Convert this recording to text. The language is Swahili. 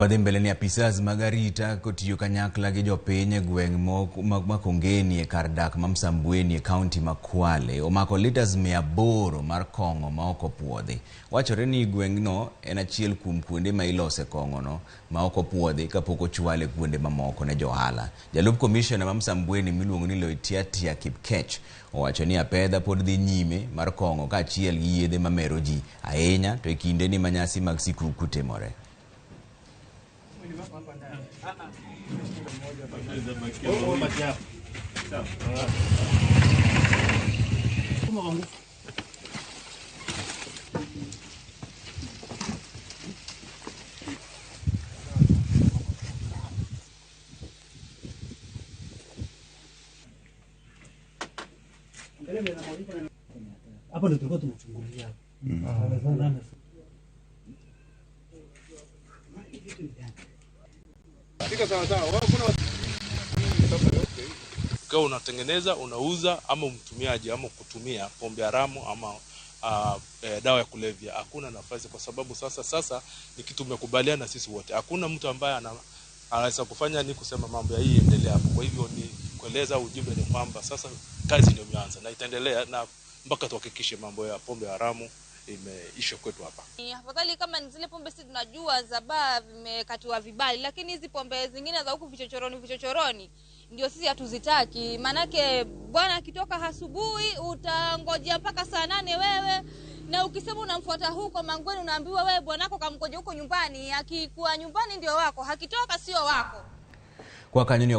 Wadhi mbele ni apisas mag arita kotiyo kanyakla gi jopiny e gweng' ma Kongeni e kar dak ma Msambweni e kaunti ma Kwale omako litas 800 mar kong'o ma ok opuodhi. Wachore ni gweng'no en achiel kuom kuonde ma ilose kong'ono ma ok opuodhi kapok ochwale kuonde mamoko ne johala. Jalup komishona ma Msambweni miluongo ni Loitiatia Kipkech owacho ni apedha pod dhi nyime mar kong'o kaachiel gi yedhe mamero ji ahinya to e kindeni ma nyasi mag sikuku timore. Hapo ndio tulikuwa tunachungulia hapo. Ukiwa unatengeneza, unauza ama mtumiaji ama kutumia pombe haramu ama dawa ya kulevya, hakuna nafasi, kwa sababu sasa ni kitu tumekubaliana sisi wote. Hakuna mtu ambaye anaweza kufanya ni kusema mambo ya hii endelea hapo. Kwa hivyo ni kueleza ujumbe ni kwamba sasa kazi ndio imeanza na itaendelea na mpaka tuhakikishe mambo ya pombe haramu imeisha kwetu hapa. Ni afadhali kama ni zile pombe sisi tunajua za baa vimekatiwa vibali, lakini hizi pombe zingine za huku vichochoroni ndio sisi hatuzitaki. Manake bwana akitoka asubuhi utangojea mpaka saa 8 wewe, na ukisema unamfuata huko Mangweni unaambiwa wewe bwanako kamngoje huko nyumbani, akikuwa nyumbani ndio wako, hakitoka sio wako. Kwa kanyo.